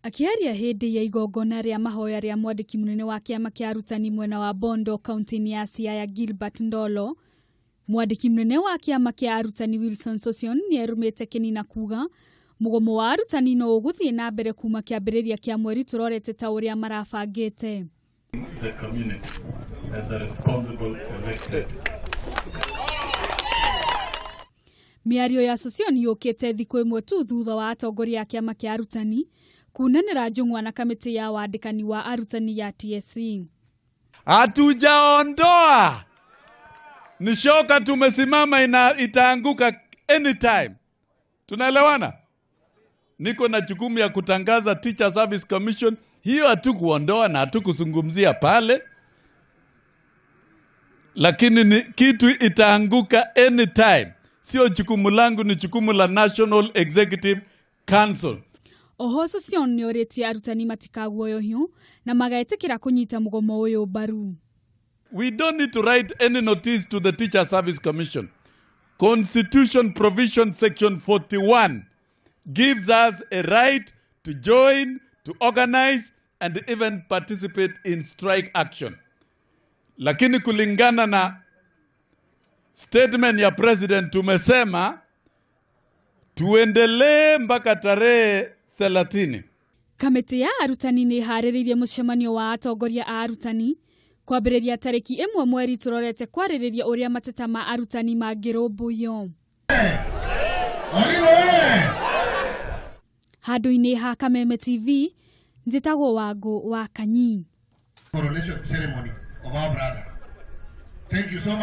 Akĩaria hĩndĩ ya igongona rĩa mahoya rĩa mwandĩki mũnene wa kĩama kĩa arutani mwena wa Bondo kaunti-inĩ ya Siaya Gilbert Ndolo, mwandĩki mũnene wa kĩama kĩa arutani Wilson Sossion nĩerũmĩte kĩni na kuga mũgomo wa arutani no ũgũthiĩ na mbere kuma kĩambĩrĩria kĩa mweri tũrorete ta ũrĩa marabangĩte. The community as a responsible elected. Mĩario ya Sossion yũkĩte thikũ ĩmwe tu thutha wa atongoria a kĩama kĩa arutani kunanĩra njũng'wa na kamĩtĩ ya wandĩkani wa arutani ya TSC. Hatujaondoa, ni shoka tumesimama, ina itaanguka anytime. Tunaelewana? Niko na jukumu ya kutangaza Teacher Service Commission, hiyo hatukuondoa na hatukuzungumzia pale, lakini ni kitu itaanguka anytime. Sio jukumu langu, ni jukumu la National Executive Council. Oho Sossion nĩorĩtie arutani matikaguoyohio na magetĩkĩra kũnyita mũgomo ũyũ mbaru. We don't need to write any notice to the Teacher Service Commission. Constitution Provision Section 41 gives us a right to join, to organize, and even participate in strike action. Lakini kulingana na statement ya president tumesema tuendelee mpaka tarehe 30. Kamĩtĩ ya arutani nĩ ĩharĩrĩirie mũcemanio wa atongoria a arutani kwambĩrĩria tarĩki 1 mweri tũrorete kwarĩrĩria ũrĩa mateta ma arutani mangĩrũmbũiyo. Handũ-inĩ ha Kameme TV, njĩtagwo Wangũ wa Kanyi. Coronation ceremony of our brother. Thank you so much.